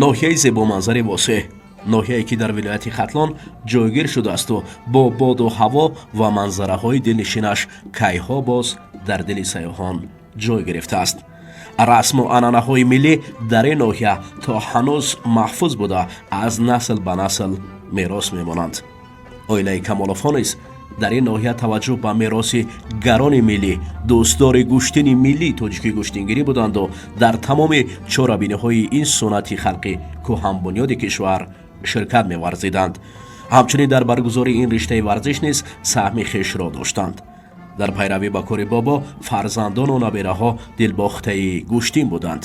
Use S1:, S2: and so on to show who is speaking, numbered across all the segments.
S1: Ноҳияи зебоманзари Восеъ, ноҳияе ки дар вилояти Хатлон ҷойгир шудаасту бо боду ҳаво ва манзараҳои дилнишинаш кайҳо боз дар дили сайёҳон ҷой гирифтааст. Расму анъанаҳои миллӣ дар ин ноҳия то ҳанӯз маҳфуз буда, аз насл ба насл мерос мемонанд. Оилаи Камоловҳо низ дар ин ноҳия таваҷҷӯҳ ба мероси гарони миллӣ, дӯстдори гӯштини миллии тоҷикӣ гӯштингирӣ буданду дар тамоми чорабиниҳои ин суннати халқи кӯҳанбунёди кишвар ширкат меварзиданд. Ҳамчунин дар баргузории ин риштаи варзиш низ саҳми хешро доштанд. Дар пайравӣ ба кори бобо, фарзандону набераҳо дилбохтаи гӯштин буданд.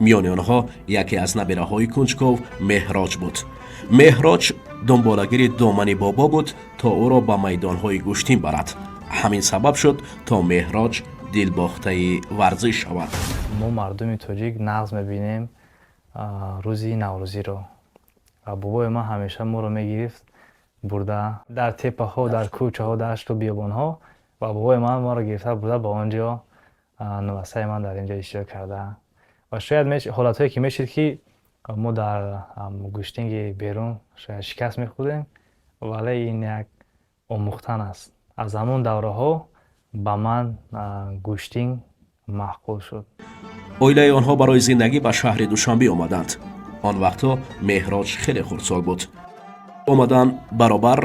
S1: Миёни онҳо яке аз набераҳои кунҷков Меҳроҷ буд. Меҳроҷ дунболагири домани бобо буд, то ӯро ба майдонҳои гӯштин барад. Ҳамин сабаб шуд, то Меҳроҷ дилбохтаи варзиш шавад.
S2: Мо, мардуми тоҷик, нағз мебинем рӯзи Наврӯзиро ва бобои ман ҳамеша моро мегирифт, бурда дар теппаҳо, дар кӯчаҳо, дашту биёбонҳо ва бобои ман моро гирифта бурда ба он ҷо. Нувасаи ман дар ин ҷо иштирок карда ва шояд ҳолатҳое ки мешид, ки мо дар гӯштинги берун шояд шикаст мехӯрдем, вале ин як омӯхтан аст. Аз ҳамон давраҳо ба ман гӯштинг маъқул шуд.
S1: Оилаи онҳо барои зиндагӣ ба шаҳри Душанбе омаданд. Он вақтҳо Меҳроҷ хеле хурдсол буд. Омадан баробар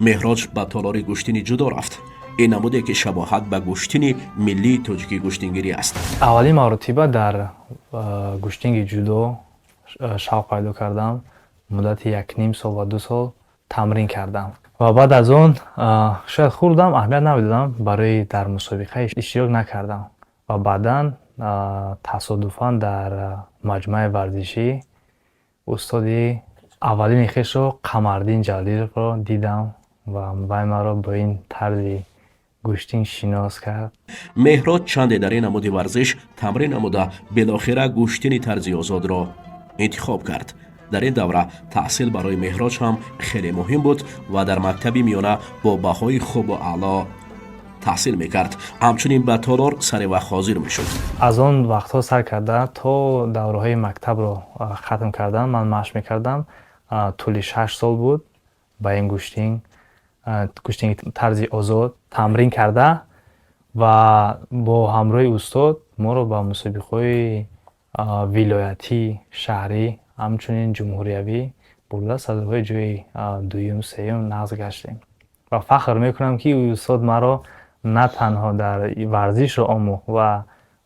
S1: Меҳроҷ ба толори гӯштини ҷудо рафт. Ин намуде ки шабоҳат ба гӯштини миллии тоҷикӣ гӯштингирӣ аст.
S2: Аввалин маротиба дар гӯштинги ҷудо шавқ пайдо кардам. Муддати 1,5 сол ва 2 сол тамрин кардам ва баъд аз он шояд хурдам, аҳамият намедодам, барои дар мусобиқа иштирок накардам ва баъдан тасодуфан дар маҷмӯаи варзишӣ устоди аввалини хешро, Қамардин Ҷалиловро дидам ва вай маро бо ин тарзи гӯштин шинос кард.
S1: Меҳроҷ чанде дар ин намуди варзиш тамрин намуда, билохира гӯштини тарзи озодро интихоб кард. Дар ин давра таҳсил барои Меҳроҷ ҳам хеле муҳим буд ва дар мактаби миёна бо баҳои хубу аъло таҳсил мекард. Ҳамчунин ба толор сари вақт ҳозир мешуд.
S2: Аз он вақтҳо сар карда то давраҳои мактабро хатм кардан ман машқ мекардам. Тӯли 6 сол буд ба ин гӯштин, гӯштинги тарзи озод тамрин карда ва бо ҳамроҳи устод моро ба мусобиқаҳои вилоятӣ, шаҳрӣ, ҳамчунин ҷумҳуриявӣ бурда, сазовори ҷои дуюм, сеюм нағз гаштем ва фахр мекунам, ки устод маро на танҳо дар варзишро омӯхт ва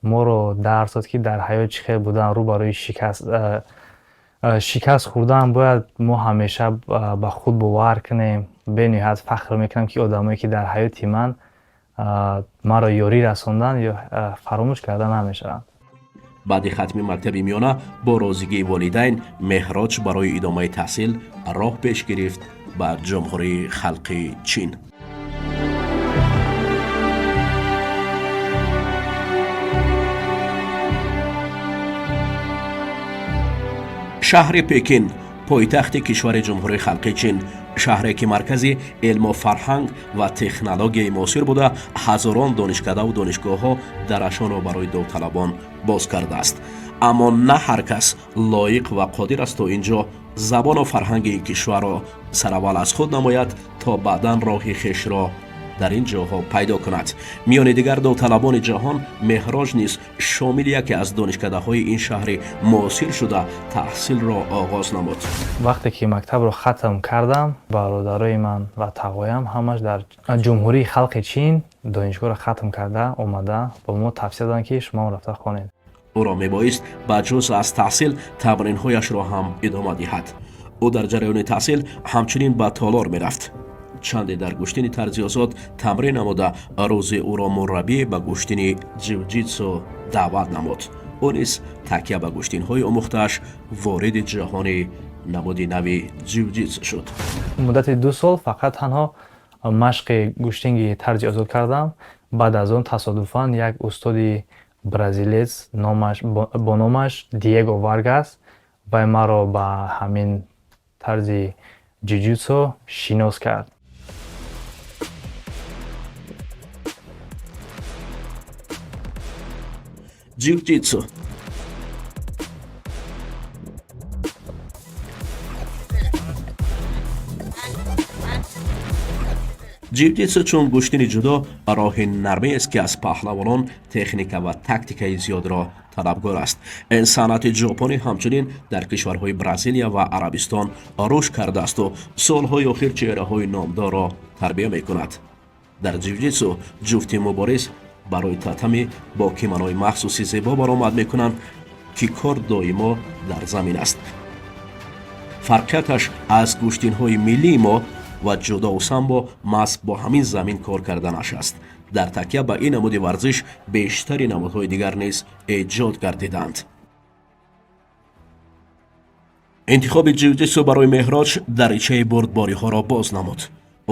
S2: моро дарс дод, ки дар ҳаёт чӣ хел будан, рӯ барои шикаст хӯрдан бояд мо ҳамеша ба худ бовар кунем. Бениҳоят фахр мекунам, ки одамое ки дар ҳаёти ман маро ёрӣ расонданд ё фаромӯш карда намешаванд.
S1: Баъди хатми мактаби миёна бо розигии волидайн Меҳроҷ барои идомаи таҳсил роҳ пеш гирифт ба Ҷумҳурии Халқи Чин. Шаҳри Пекин, пойтахти кишвари Ҷумҳурии Халқи Чин, шаҳре ки маркази илму фарҳанг ва технологияи муосир буда, ҳазорон донишкадаву донишгоҳҳо дарашонро барои довталабон боз кардааст. Аммо на ҳар кас лоиқ ва қодир аст, то ин ҷо забону фарҳанги ин кишварро сараввал аз худ намояд, то баъдан роҳи хешро дар ин ҷоҳо пайдо кунад. Миёни дигар довталабони ҷаҳон Меҳроҷ низ шомили яке аз донишкадаҳои ин шаҳри муосир шуда, таҳсилро оғоз намуд.
S2: Вақте ки мактабро хатм кардам, бародарои ман ва тағоям ҳамаш дар Ҷумҳурии Халқи Чин донишгоҳро хатм карда омада, ба мо тавсия доданд, ки шумоам рафта хонед.
S1: Ӯро мебоист ба ҷуз аз таҳсил тамринҳояшро ҳам идома диҳад. Ӯ дар ҷараёни таҳсил ҳамчунин ба толор мерафт. Чанде дар гӯштини тарзи озод тамрин намуда, рӯзе ӯро мураббӣ ба гӯштини ҷиу-ҷитсу даъват намуд. Ӯ низ такя ба гӯштинҳои омӯхтааш вориди ҷаҳони намуди нави ҷиу-ҷитсу шуд.
S2: Муддати 2 сол фақат танҳо машқи гӯштинги тарзи озод кардам. Баъд аз он тасодуфан як устоди бразилец бо номаш Диего Варгас, вай маро ба ҳамин тарзи ҷиу-ҷитсу шинос кард.
S1: Ҷиу-ҷитсу. Ҷиу-ҷитсу чун гӯштини ҷудо роҳи нармест, ки аз паҳлавонон техника ва тактикаи зиёдро талабгор аст. Ин санъати ҷопонӣ ҳамчунин дар кишварҳои Бразилия ва Арабистон рушд кардаасту солҳои охир чеҳраҳои номдорро тарбия мекунад. Дар ҷиу-ҷитсу ҷуфти мубориз барои татами бо кимонои махсуси зебо баромад мекунанд, ки кор доимо дар замин аст. Фарқияташ аз гӯштинҳои миллии мо ва ҷудову самбо маҳз бо ҳамин замин кор карданаш аст. Дар такя ба ин намуди варзиш бештари намудҳои дигар низ эҷод гардиданд. Интихоби ҷиу-ҷитсу барои Меҳроҷ даричаи бурдбориҳоро боз намуд.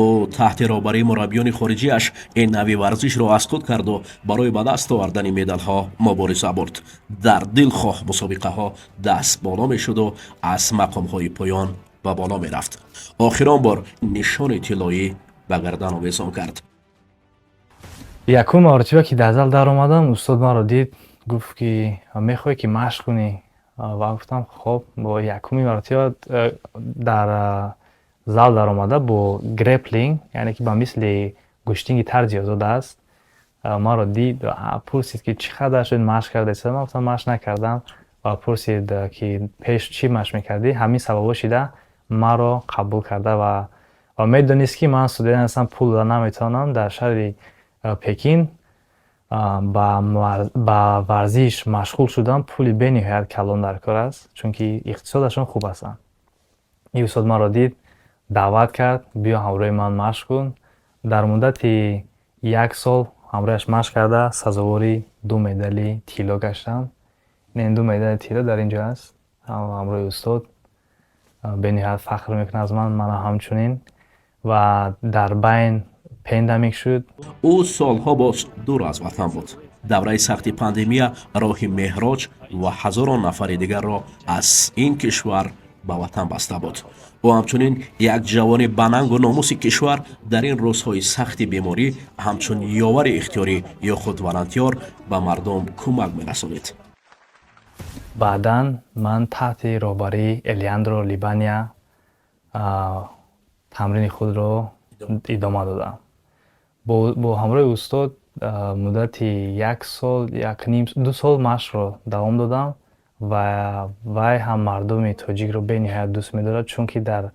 S1: Ӯ таҳти роҳбарии мураббиёни хориҷиаш ин нави варзишро аз худ карду барои ба даст овардани медалҳо мубориза бурд. Дар дилхоҳ мусобиқаҳо даст боло мешуду аз мақомҳои поён ба боло мерафт. Охирон бор нишони тиллоӣ ба гардан овезон кард.
S2: Якум маротиба, ки дар зал даромадам, устод маро дид, гуфт, ки мехоҳӣ, ки машқ кунӣ? Ва гуфтам: хоб. Бо якуми маротиба дар зал даромада, бо греплинг, яъне ки ба мисли гӯштинги тарзи озод аст, маро дид, пурсид, ки чӣ қадар шуд машқ кардаиста. Ман гуфтам: машқ накардам. Ва пурсид, ки пеш чӣ машқ мекардӣ? Ҳамин сабабҳо шида маро қабул карда ва медонист, ки ман студент ҳастам, пул дода наметавонам. Дар шаҳри Пекин ба варзиш машғул шудан пули бениҳоят калон дар кор аст, чунки иқтисодашон хуб ҳастанд. Ин устод маро дид, даъват кард: биё, ҳамроҳи ман машқ кун. Дар муддати як сол ҳамроҳаш машқ карда, сазовори ду медали тилло гаштам. Ин ду медали тилло дар ин ҷо аст, ҳамроҳи устод. Бениҳоят фахр мекунад аз ман, мана ҳамчунин. Ва дар байн пандемик шуд.
S1: Ӯ солҳо боз дур аз ватан буд. Давраи сахти пандемия роҳи Меҳроҷ ва ҳазорон нафари дигарро аз ин кишвар ба ватан баста буд. Ӯ ҳамчунин як ҷавони банангу номуси кишвар дар ин рӯзҳои сахти беморӣ ҳамчун ёвари ихтиёрӣ ё худ волонтёр ба мардум кӯмак мерасонид.
S2: Баъдан ман таҳти роҳбарии Элеандро Либания тамрини худро идома додам. Бо ҳамроҳи устод муддати як сол, якним, 2 сол машқро давом додам. Ва вай ҳам мардуми тоҷикро бениҳоят дӯст медорад, чунки дар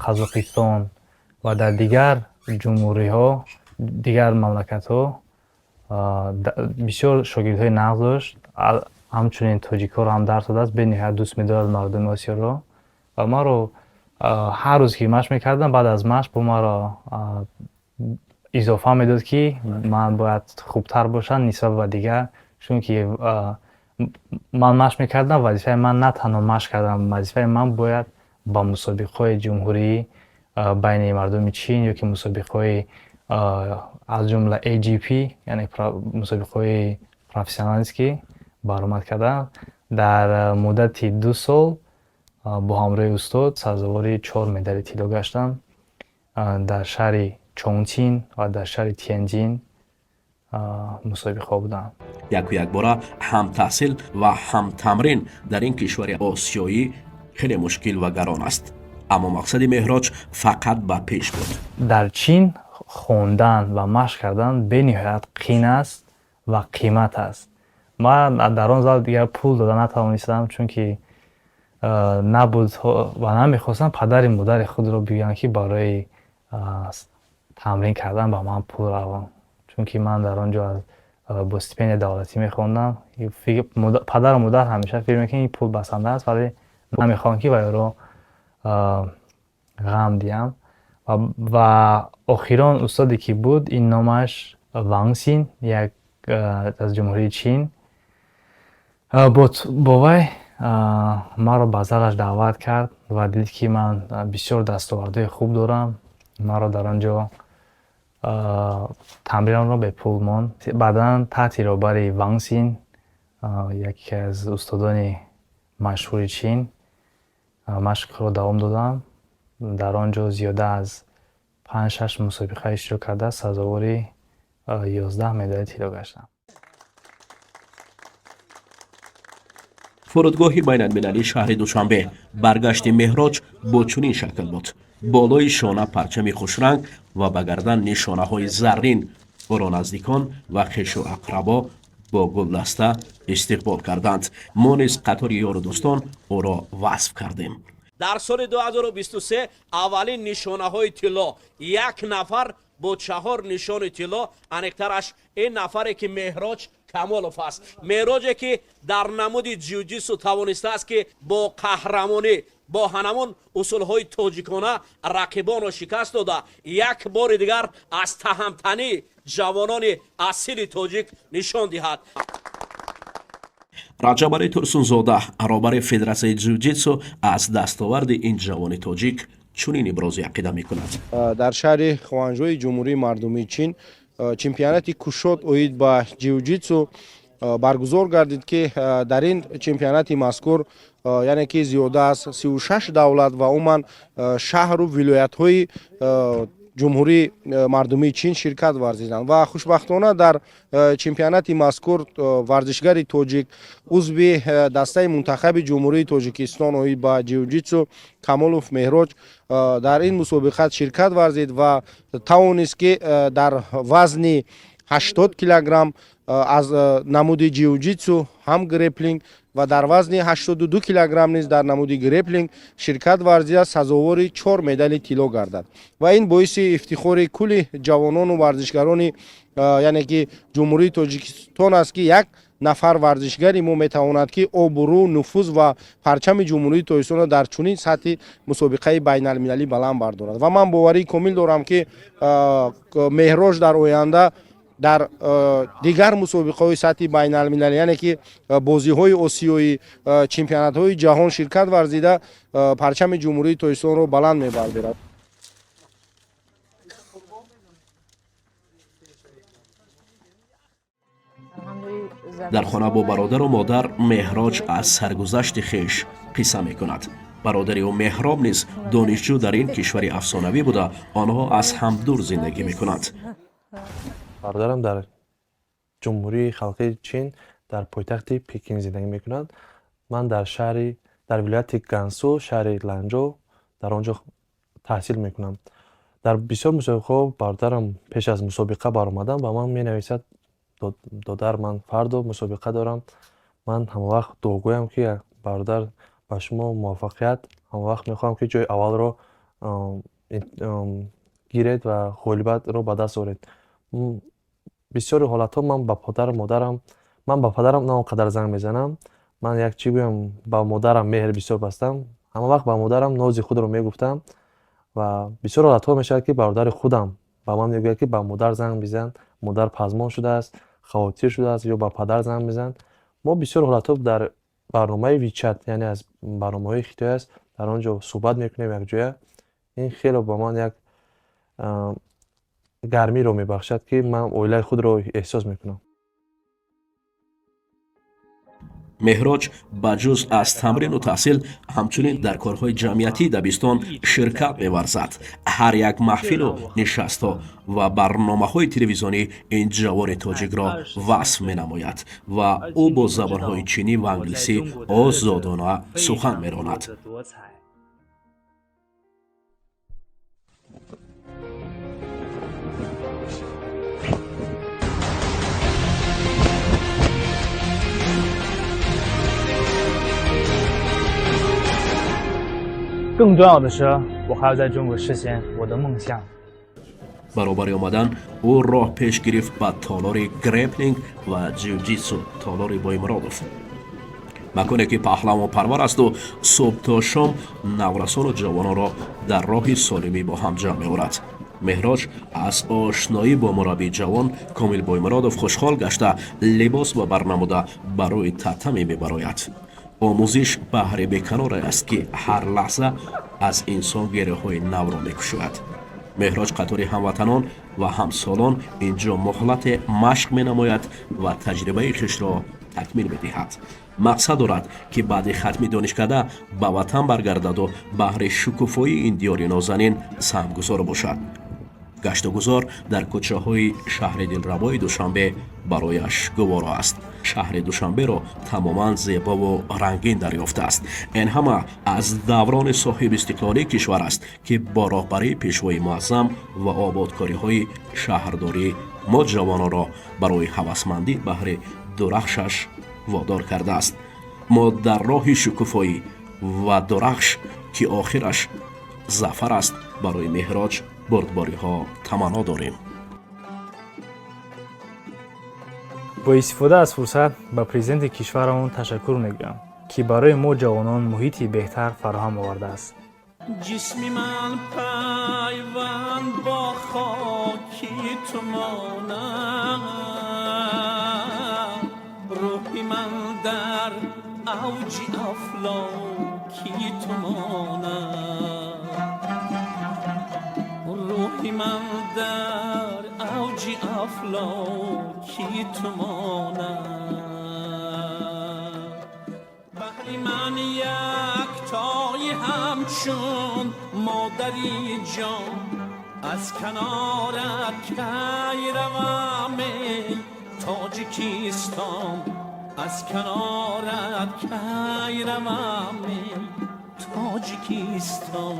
S2: Қазоқистон ва дар дигар ҷумҳуриҳо, дигар мамлакатҳо бисёр шогирдҳои нағз дошт. Ҳамчунин тоҷикҳоро ҳам дарс додааст. Бениҳоят дӯст медорад мардуми Осиёро. Ва маро ҳар рӯз, ки машқ мекардам, баъд аз машқ бо маро изофа медод, ки ман бояд хубтар бошам нисбат ба дигар, чунки ман машқ мекардам, вазифаи ман на танҳо машқ кардан, вазифаи ман бояд ба мусобиқаҳои ҷумҳурӣ байни мардуми Чин ё ки мусобиқаҳои аз ҷумла AGP, яъне мусобиқаҳои профессионалистӣ баромад кардан. Дар муддати 2 сол бо ҳамроҳи устод сазовори чор медали тилло гаштам. Дар шаҳри Чончин ва дар шаҳри Тянҷин мусобиқаҳо буданд.
S1: Яку якбора ҳам таҳсил ва ҳам тамрин дар ин кишвари осиёӣ хеле мушкил ва гарон аст, аммо мақсади Меҳроҷ фақат ба пеш буд.
S2: Дар Чин хондан ва машқ кардан бениҳоят қин аст ва қимат аст. Ман дар он зал дигар пул дода натавонистам, чунки набуд ва намехостам падари модари худро бигӯям, ки барои тамрин кардан ба ман пул равон, чунки ман дар он ҷо бо стипендияи давлатӣ мехондам. Падару модар ҳамеша фикр мекунанд, ин пул басанда аст, вале намехоҳам, ки вайро ғам диҳам. Ва охирон устоде, ки буд, ин номаш Вансин, як аз Ҷумҳурии Чин, бо вай маро ба залаш даъват кард ва дид, ки ман бисёр дастовардҳои хуб дорам. Маро дар он ҷо тамринамро бепул монд. Баъдан таҳти роҳбари Вансин, яке аз устодони машҳури Чин, машқро давом додам. Дар он ҷо зиёда аз панҷ шаш мусобиқа иштирок карда, сазовори 11 медали тилло гаштам.
S1: Фурсати Фурудгоҳи байналмилалии шаҳри Душанбе. Баргашти Меҳроҷ бо чунин шакл буд: болои шона парчами хушранг ва ба гардан нишонаҳои заррин. Ӯро наздикон ва хешу ақрабо бо гулдаста истиқбол карданд. Мо низ қатори ёру дӯстон ӯро васф кардем.
S3: Дар соли 2023 аввалин нишонаҳои тилло, як нафар бо чаҳор нишони тилло, аниқтараш ин нафаре ки Меҳроҷ Камолов аст. Меҳроҷе ки дар намуди ҷиуҷитсу тавонистааст, ки бо қаҳрамонӣ, бо ҳанамун усулҳои тоҷикона рақибонро шикаст дода, як бори дигар аз таҳамтании ҷавонони асили тоҷик нишон диҳад.
S1: Раҷабали Турсунзода, роҳбари Федератсияи ҷиуҷитсу, аз дастоварди ин ҷавони тоҷик чунин ибрози ақида мекунад.
S4: Дар шаҳри Хуанжои Ҷумҳурии Мардумии Чин чемпионати кушод оид ба ҷиуҷитсу баргузор гардид, ки дар ин чемпионати мазкур, яъне ки зиёда аз 36 давлат ва умуман шаҳру вилоятҳои Ҷумҳурии Мардумии Чин ширкат варзиданд. Ва хушбахтона дар чемпионати мазкур варзишгари тоҷик, узви дастаи мунтахаби Ҷумҳурии Тоҷикистон оид ба ҷиуҷитсу Камолов Меҳроҷ дар ин мусобиқат ширкат варзид ва тавонист, ки дар вазни 80 килограмм аз намуди ҷиуҷитсу ҳам греплинг ва дар вазни 82 килограмм низ дар намуди греплинг ширкат варзида, сазовори чор медали тилло гардад. Ва ин боиси ифтихори кулли ҷавонону варзишгарони, яъне ки Ҷумҳурии Тоҷикистон аст, ки як нафар варзишгари мо метавонад, ки обрӯ, нуфуз ва парчами Ҷумҳурии Тоҷикистонро дар чунин сатҳи мусобиқаи байналмилалӣ баланд бардорад. Ва ман боварии комил дорам, ки Меҳроҷ дар оянда дар дигар мусобиқаҳои сатҳи байналмилалӣ, яъне ки бозиҳои осиёӣ, чемпионатҳои ҷаҳон ширкат варзида, парчами Ҷумҳурии Тоҷикистонро баланд мебардорад.
S1: Дар хона бо бародару модар Меҳроҷ аз саргузашти хеш қисса мекунад. Бародари ӯ Меҳроб низ донишҷӯ дар ин кишвари афсонавӣ буда, онҳо аз ҳам дур зиндагӣ мекунанд.
S5: Бародарам дар Ҷумҳурии Халқии Чин, дар пойтахти Пекин зиндагӣ мекунад. Ман дар шаҳри, дар вилояти Гансу, шаҳри Ланҷо, дар он ҷо таҳсил мекунам. Дар бисёр мусобиқаҳо бародарам пеш аз мусобиқа баромадан ба ман менависад: «Додар, ман фардо мусобиқа дорам». Ман ҳамавақт дуогӯям, ки бародар, ба шумо муваффақият, ҳамавақт мехоҳам, ки ҷои аввалро гиред ва ғолибиятро ба даст оред. Бисёри ҳолатҳо ман ба падару модарам, ман ба падарам на он қадар занг мезанам. Ман як чӣ гӯям, ба модарам меҳр бисёр бастам, ҳамавақт ба модарам нози худро мегуфтам. Ва бисёр ҳолатҳо мешавад, ки бародари худам ба ман мегӯяд, ки ба модар занг бизан, модар пазмон шудааст, хавотир шудааст, ё ба падар занг бизан. Мо бисёр ҳолатҳо дар барномаи WeChat, яъне аз барномаҳои хитой аст, дар он ҷо суҳбат мекунем якҷоя. Ин хело ба ман як гармиро мебахшад, ки ман оилаи худро эҳсос мекунам.
S1: Меҳроҷ ба ҷуз аз тамрину таҳсил, ҳамчунин дар корҳои ҷамъиятии дабистон ширкат меварзад. Ҳар як маҳфилу нишастҳо ва барномаҳои телевизионӣ ин ҷавони тоҷикро васф менамояд ва ӯ бо забонҳои чинӣ ва англисӣ озодона сухан меронад.
S2: 更重要的是，我还要在中国实现我的梦想。
S1: Баробари омадан ӯ роҳ пеш гирифт ба толори греплинг ва ҷиуҷитсу, толори Боймуродов, маконе ки паҳлавонпарвар асту субҳ то шом наврасону ҷавононро дар роҳи солимӣ бо ҳам ҷамъ меорад. Меҳроҷ аз ошноӣ бо мураббии ҷавон Комил Боймуродов хушҳол гашта, либос ба бар намуда, ба рӯи татаме мебарояд. Омӯзиш баҳри беканоре аст, ки ҳар лаҳза аз инсон гиреҳҳои навро мекушояд. Меҳроҷ қатори ҳамватанон ва ҳамсолон ин ҷо муҳлате машқ менамояд ва таҷрибаи хешро такмил медиҳад. Мақсад дорад, ки баъди хатми донишкада ба ватан баргардаду баҳри шукуфоии ин диёри нозанин саҳмгузор бошад. Гаштугузор дар кӯчаҳои шаҳри дилрабои Душанбе барояш гуворо аст. Шаҳри Душанберо тамоман зебову рангин дарёфтааст. Ин ҳама аз даврони соҳибистиқлолии кишвар аст, ки бо роҳбарии Пешвои муаззам ва ободкориҳои шаҳрдорӣ мо ҷавононро барои ҳавасмандӣ баҳри дурахшаш водор кардааст. Мо дар роҳи шукуфоӣ ва дурахш, ки охираш зафар аст, барои Меҳроҷ бурдбориҳо таманно дорем.
S2: Бо истифода аз фурсат ба президенти кишварамон ташаккур мегӯям, ки барои мо ҷавонон муҳити беҳтар фароҳам овардааст.
S6: Ҷисми ман пайванд бо хоки ту монад, рӯҳи ман дар авҷи афлоки ту монад, рӯҳи ман дар авҷи афлоки ту монад. Баҳри ман яктои ҳамчун модари ҷон, аз канорат кай равам, эй Тоҷикистон, аз канорат кай равам, эй Тоҷикистон.